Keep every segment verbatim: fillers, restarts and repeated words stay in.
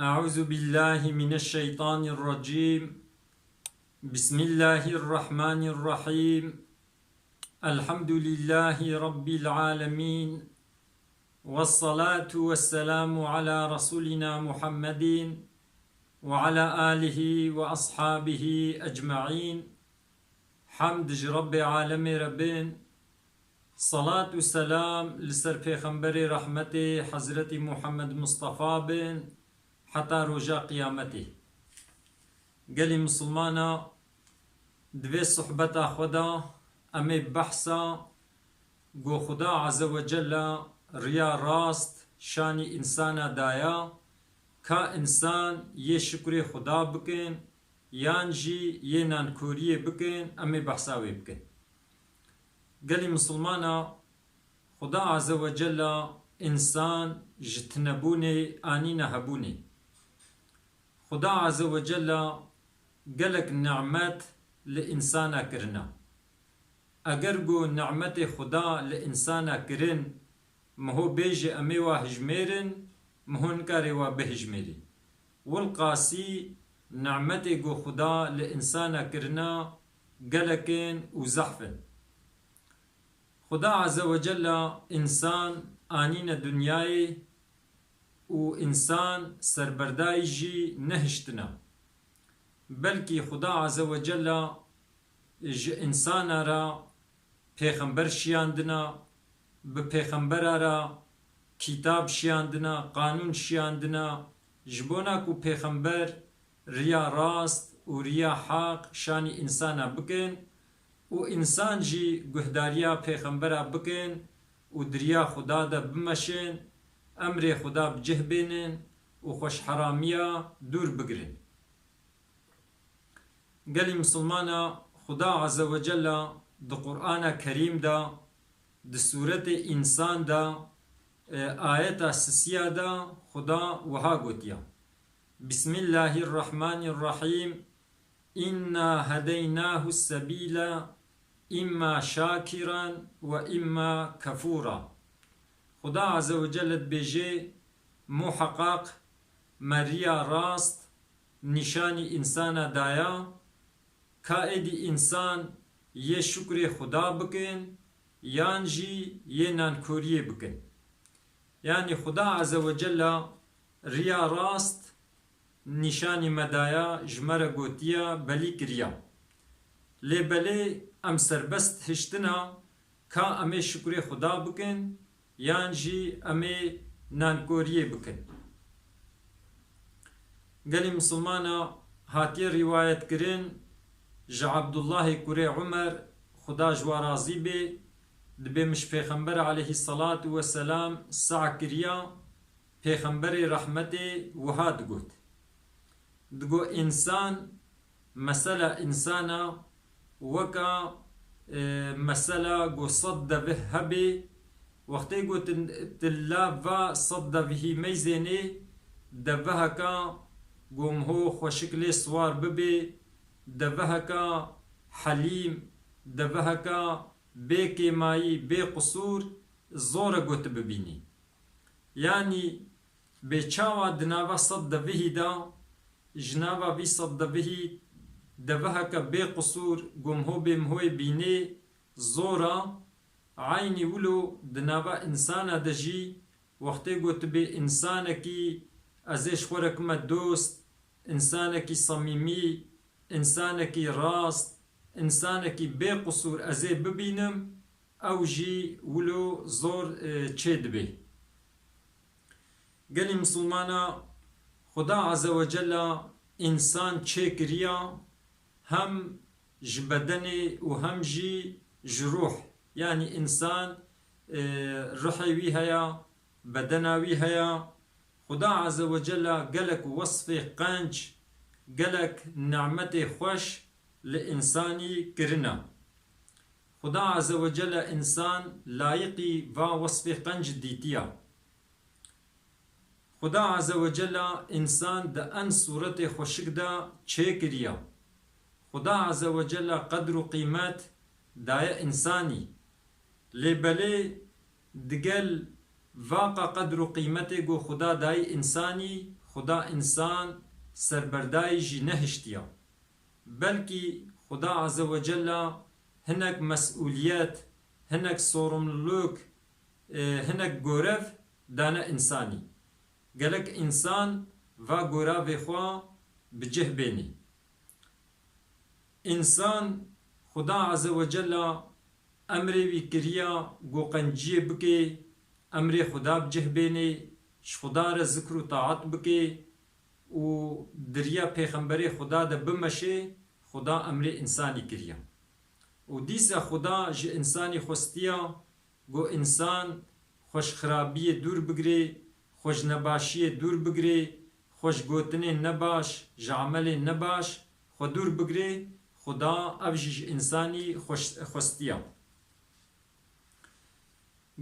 أعوذ بالله من الشيطان الرجيم. بسم الله الرحمن الرحيم. الحمد لله رب العالمين. والصلاة والسلام على رسولنا محمد وعلى آله وأصحابه أجمعين. Hemd ji Rebbê alemê re bin. Salat û selam li ser Pêxemberê rehmetê Hezretî Muhammed Mustafa bin heta roja qiyametê. Gelî misilmana, di vê sohbeta xwe de em ê behsa ku Xuda Azze ve Celle riya rast şanî însana daya, ka însan yê şukrê Xuda bikin, yan jî yê nankoriyê bikin, em ê behsa wê bikin. Gelî misilmana, Xuda Azze ve Celle însan ji tinebûnê anîne hebûnê. Xuda Azze ve Celle gelek nimet li însana kirina. Eger ku nimetê Xuda li însana kirin, miho bêje em ê wa hijmêrin, miho nikare wa bihijmêrî. Wilqasî, nimetê ku Xuda li însana kirina gelek in û zehf in. Xuda Azze ve Celle însan anîne dinyayê û însan serberdayî jî nehiştina. Belkî Xuda Azze ve Celle ji însana re pêxember şiyandina, bi pêxembera re kîtab şiyandina, qanûn şiyandina, ji bona ku pêxember riya rast û riya heq şanî însana bikin û însan jî guhdariya pêxembera bikin û di riya Xuda de bimeşin, emrê Xuda bi cih bênin û xweşheramiya dûr bigirin. Gelî misilmana, Xuda Azze ve Celle di Qur'ana Kerîm de, di sûretê Însan de, e, ayeta sisiya de Xuda wiha gotiya: Bismillahirrahmanirrahîm. İnna hedeynahu sebîle imma şakiran ve imma kefûra. Xuda Azze ve Celle dibêje, muheqaq me riya rast nîşanî însana daya, ka êdî însan yê şukrê Xuda bikin, yan jî yê nankoriyê bikin. Yanî Xuda Azze ve Celle riya rast nîşanî me daya, ji me re gotiya, belî kiriya. Lê belê em serbest hiştina ka em ê şukrê Xuda bikin, yan jî em ê nankoriyê bikin. Gelî misilmana, hatiye rîwayetkirin ji Abdullahê kurê Umer, Xuda ji wa razî bê, dibê min ji Pêxember aleyhisselatu vesselam seh kiriya, Pêxemberê rehmetê wiha digot: Digo, însan, mesela însana weka, e, mesela ku sed devih hebê, wextê ku tu, tu la va sed devihî meyzênê, deviheka ku miho xweşik lê siwar bibê, deviheka helîm, deviheka bê kêmayî, bê qisûr, zor e ku tu bibînî. Yanî bê çawa di nava sed devihî de, ji nava vî sed devihî deviheke bê qisûr ku miho bê mihoyê bînê zor a, eynî wilo di nava însana de jî wextê ku tu bê însanekî, ez ê ji xwe re kime dost, însanekî samîmî, însanekî rast, însanekî bê qisûr ez ê bibînim, ew jî wilo zor, e, çê dibe. Gelî misilmana, Xuda Azze ve Celle însan çêkiriya hem ji bedenê û hem jî ji ruh. Yanî însan, e, ruhê wî heye, bedena wî heye. Xuda Azze ve Celle gelek wesfê qenc, gelek nimetê xweş li însanî kirine. Xuda Azze ve Celle însan layiqî va wesfê qenc dîtiya. Xuda Azze ve Celle însan di en sûretê xweşik de çêkiriya. Xuda Azze ve Celle qedr û qîmet daye însanî. Lê belê digel vaqa qedr û qîmetê ku Xuda dayî însanî, Xuda însan serberdayî jî nehiştiya. Belkî Xuda Azze ve Cella hinek mesûliyet, hinek sorumluluk, e, hinek gorev dane însanî. Gelek însan va goravê xwe bi cih bênî. Însan Xuda Azze ve Cella emrê wî kiriya ku qenciyê bike, emrê Xuda bi cih bênê, ji Xuda re zikr û taat bike û di riya pêxemberê Xuda de bimeşe, Xuda emrê însanî kiriya. Û dîsa Xuda ji însanî xwestiya ku însan xwe ji xirabiyê dûr bigire, xwe ji nebaşiyê dûr bigire, xwe ji gotinên nebaş, ji emelên nebaş xwe dûr bigire, Xuda ev jî ji însanî xweş-, xwestiya.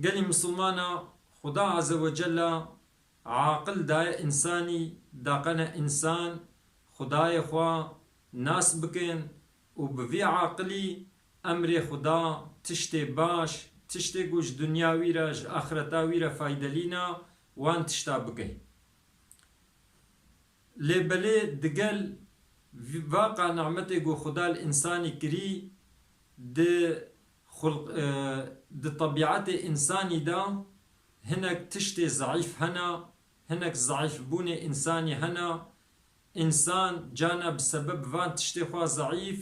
Gelî misilmana Xuda Azze ve Cella aqil daye însanî, daqene însan Xudayê xwe nas bikin û bi vî aqilî emrê Xuda tiştê baş, tiştê ku ji dinya wî re, ji axireta wî re faydelîna wan tişta bike. Lê belê digel vî-, vaqa nimetê ku Xuda li însanî kirî, di xulq-, e, di tebîetê însanî de hinek tiştê zeîf hene, hinek zeîfbûnê însanî hene. Însan cana bi sebeb van tiştê xwe zeîf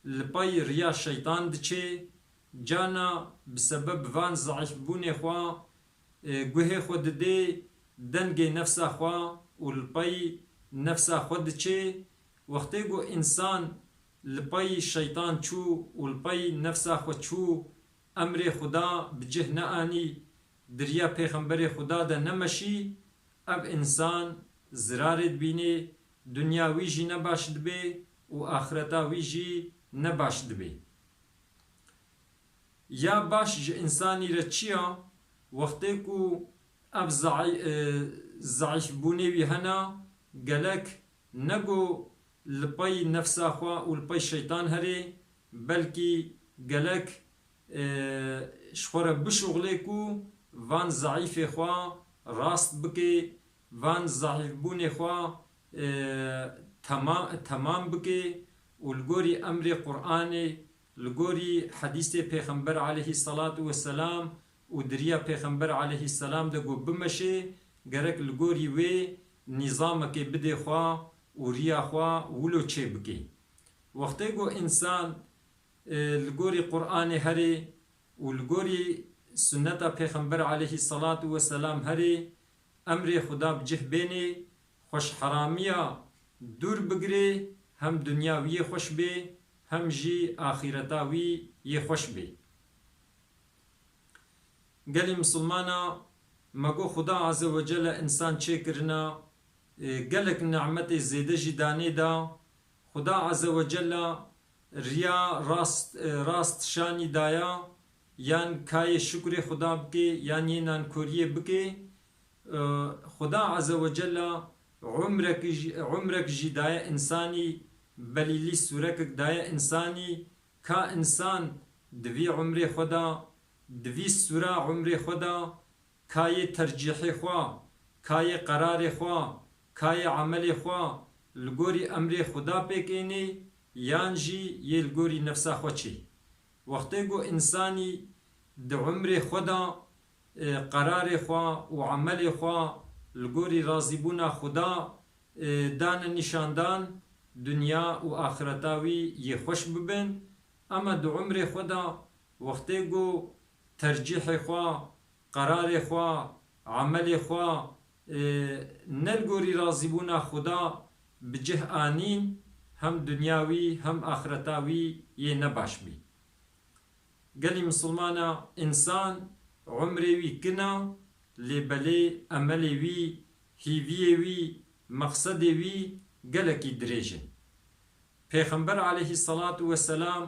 li pey riya şeytan diçê, cana bi sebeb van zeîfbûnê xwe, e, guhê xwe didê dengê nefsa xwe û li pey nefsa xwe diçê. Wextê ku însan li pey şeytan çû û li pey nefsa xwe çû, emrê Xuda bi cih neanî, di riya pêxemberê Xuda de nemeşî, ev însan zirarê dibînê, dinya wî jî nebaş dibe û axireta wî jî nebaş dibe. Ya baş ji însanî re çi ya? Wextê ku ev zaî-, e, zeîfbûnê wî hene, gelek ne ku li pey nefsa xwe û li pey şeytan herê, belkî gelek, e, ji xwe re bişuxlê ku van zeîfê xwe rast bike, van zeîfbûnê xwe, e, tema-, temam bike û li gorî emrê Qur'anê, li gorî hedîsê Pêxember aleyhî selatu weselam û di riya Pêxember aleyhî selam de ku bimeşê, gerek li gorî wê nîzamekê bidê xwe û riya xwe wilo çêbikê. Wextê ku însan, e, li gorî Qur'anê herê û li gorî sunneta Pêxember aleyhî selatu weselam herê, emrê Xuda bi cih bênê, xwe ji heramiya dûr bigirê, hem dinya wî yê xweş bê, hem jî axîreta wî yê xweş bê. Gelî misilmana, me got Xuda Azze ve Celle însan çêkirina, e, gelek nimetê zêde jî danê da. Xuda Azze ve Celle riya rast, e, rast şanî daya, yan kayê şukurê Xuda bike, yan yê nankoriyê bike. E, Xuda Azze ve Celle umrek jî, umrek jî daye însanî, belîlî sûrekek daye însanî, ka însan di vî umrê xwe de, di vî sûra umrê xwe de, ka yê tercîhê xwe, ka yê qerarê xwe, ka yê emelê xwe li gorî emrê Xuda pêk ênê, yan jî yê li gorî nefsa xwe çê. Wextê ku însanî di umrê xwe de, e, qerarê xwe û emelê xwe li gorî razîbûna Xuda, e, dane nîşandan, dinya û axireta wî yê xweş bibin. Ema di umrê xwe de wextê ku tercîhê xwe, qerarê xwe, emelê xwe, e, ne li gorî razîbûna Xuda bi cih anîn, hem dinya wî hem axireta wî yê nebaş bî. Gelî misilmana, însan umrê wî kin a, lê belê emelê wî, hîviyê wî, mexsedê wî gelekî dirêj in. Pêxember aleyhî selatu weselam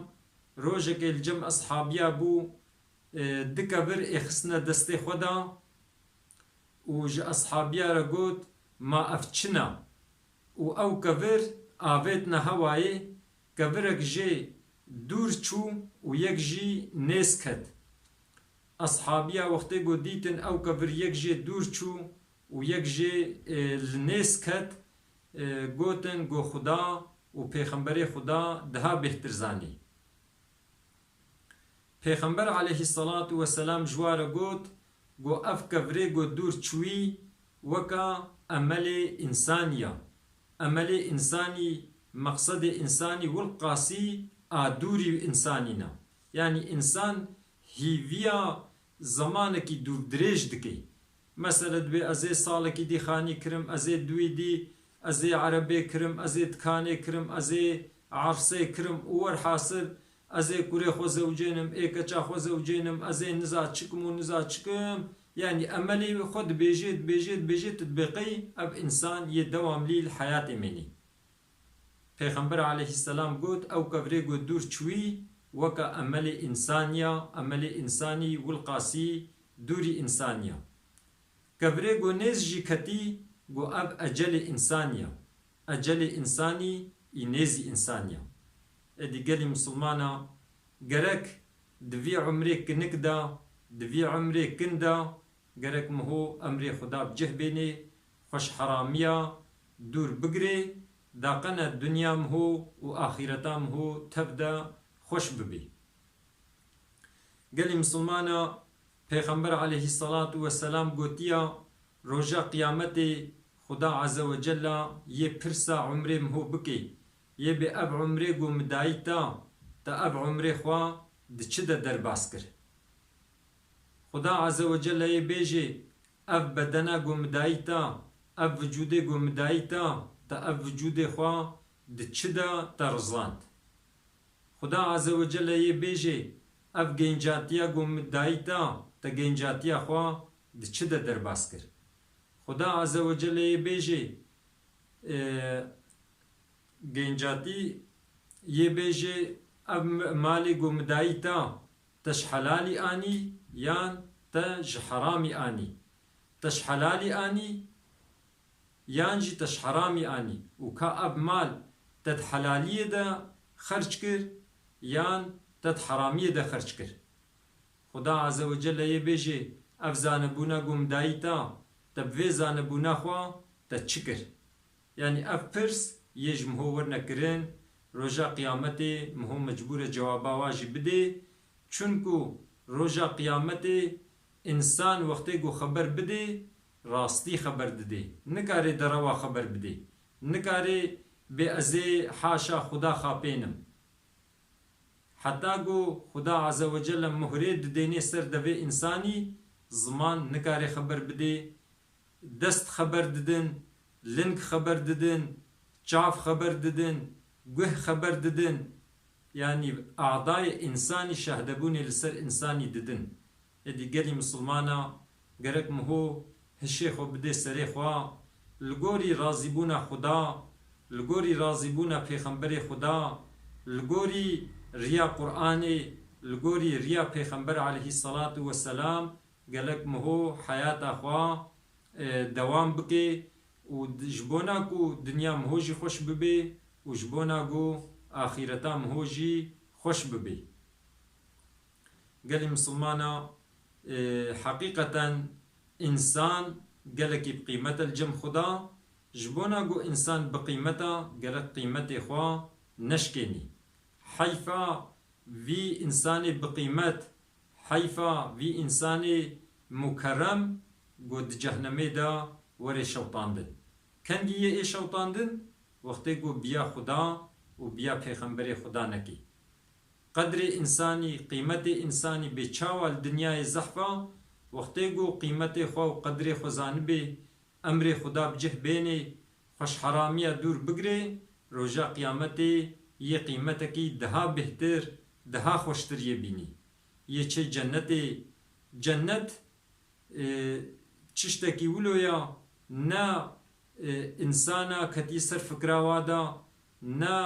rojekê li cem eshabiya bû, e, du kevir êxistine destê xwe de û ji eshabiya re got, "Ma ev çi ne?" Û ew kevir avêtine hewayê, kevirek jê dûr çû û yek jî nêz ket. Eshabiya wextê ku dîtin ew kevir yek jê dûr çû û yek jê, e, li nêz ket, e, gotin, go Xuda û Pêxemberê Xuda daha bêhtir zanî. Pêxember aleyhisselatu vesselam ji wa re got, go ev kevirê go dûr çûyî weka emelê însanî ya. Emelê însanî, meqsedê însanî wilqasî a dûrî însanî ne. Yanî însan hîviya zemanekî dûrdirêj dike. Mesela dibê ez ê salekî dî xanî kirim, ez ê duwî dî, ez ê erebê kirim, ez ê dikanê kirim, ez ê ersê kirim û werhasil ez ê kurê xwe zewcênim, ê keça xwe zewcênim, ez ê niza çikim û niza çikim. Yanî emelê xwe dibêjê, dibêjê, dibêjê, tu dibê qey ev însan yê dewamlî li heyatê mênî. Pêxember aleyhisselam got, ew kevirê go dûr çûyî weka emelê însanî ya, emelê însanî wilqasî dûrî însanî ya. Kevirê go nêz jî ketî, go ev ecelê însanî ya. Ecelê însanî î nêzî însanî ya. Êdî gelî misilmana gerek di vî umrê kinik de, di vî umrê kin de gerek miho emrê Xuda bi cih bênê, xwe ji heramiya dûr bigirê, daqene dinya miho û axîreta miho tev de xweş bibê. Gelî misilmana, Pêxember aleyhisselatu vesselam gotiya, roja qiyametê Xuda Azze ve Cella yê pirsa umrê miho bikê, yê bê ev umrê go mi dayî ta, te ev umrê xwe di çi de derbas kir? Xuda Azze ve Celle yê bêjê, ev bedena go mi dayî ta, ev vicûdê go mi dayî ta, te ev vicûdê xwe di çi de te rizand? Xuda Azze ve Celle yê bêjê, ev gencatiya go mi dayî ta, te gencatiya xwe di çi de derbas kir? Xuda Azze ve Celle yê bêjê, e, gencatî yê bêjê, ev m-, malê go mi dayî ta, te ji helalî anî yan te ji heramî anî? Te ji helalî anî yan jî te ji heramî anî? Û ka ev mal te di helaliyê de xerc kir yan te di heramiyê de xerc kir? Xuda Azze ve Celle yê bêjê, ev zanebûna go mi dayî ta, te bi vê zanebûna xwe te çi kir? Yanî ev pirs yê ji miho werine kirin, roja qiyametê miho mecbûr e cewaba wa jî bidê. Çunku roja qiyametê însan wextê ku xeber bidê, rastî xeber didê. Nikarê derewa xeber bidê. Nikarê bê ez ê haşa Xuda xapênim. Heta ku Xuda Azze ve Celle muhrê didênê ser devê însanî, ziman nikare xeber bidê, dest xeber didin, ling xeber didin, çav xeber didin, guh xeber didin. Yanî adayê însanî şehdebûnê li ser însanî didin. Êdî gelî misilmana gerek miho hişê xwe bidê serê xwe, li gorî razîbûna Xuda, li gorî razîbûna Pêxemberê Xuda, li gorî riya Qur'anê, li gorî riya Pêxember aleyhisselatu vesselam, gelek miho heyata xwe, e, dewam bike û d-, ji bona ku dinya miho jî xweş bibe û ji bona ku axîreta miho jî xweş bibe. Gelî misilmana, e, heqîqeten însan gelekî bi qîmet e li cem Xuda. Ji bona ku însan bi qîmet e, gerek qîmetê xwe neşkênî. Heyfa vî însanê bi qîmet, heyfa vî însanê mukerrem ku di cehnemê de were şewtandin. Kengî yê ê şewtandin? Wextê ku biya Xuda û biya Pêxemberê Xuda nekê. Qedrê însanî, qîmetê însanî bê çawa li dinyayê zehf a? Wextê ku qîmetê xwe û qedrê xwe zanibê, emrê Xuda bi cih bênê, xwe ji heramiya dûr bigirê, roja qiyametê yê qîmetekî daha bêhtir, daha xweştir yê bînî. Yê çê cennetê, cennet, e, tiştekî wilo ya, ne, e, însana ketî ser fikra wa da, ne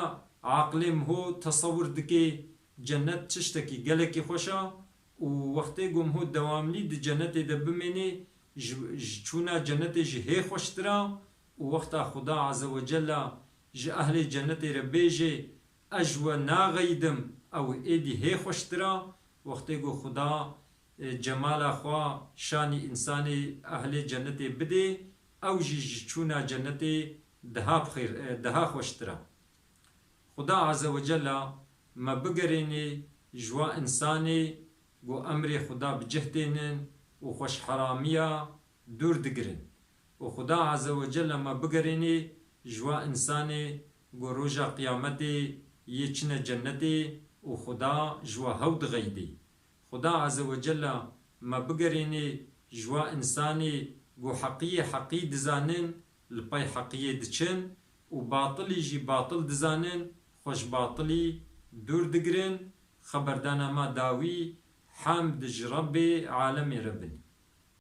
aqilê miho tesewir dike. Cennet tiştekî gelekî xweş a û wextê ku miho dewamlî di cennetê de bimênê, ji, ji çûna cennetê jî hê xweştir a û wexta Xuda Azze ve Cella ji ehlê cennetê re bêje, ez ji we naxeyidim, ew êdî hê xweştir a. Wextê ku Xuda, e, cemala xwe şanî însanê ehlê cennetê bidê, ew jî ji çûna cennetê daha bi xêr, e, daha xweştir e. Xuda Azze ve Celle me bigerênê ji wa însanê ku emrê Xuda bi cih tênin û xweşheramiya dûr digirin. Û Xuda Azze ve Celle me bigerênê ji wa însanê ku roja qiyametê yê çine cennetê û Xuda ji wa hew dixeydê. Xuda Azze ve Celle me bigerênê ji wa însanê ku heqiyê heqî dizanin, li pey heqiyê diçin û batilî jî batil dizanin, xwe ji batilî dûr digirin. Xeberdana me dawî, hemd ji Rebbê alemê re bin.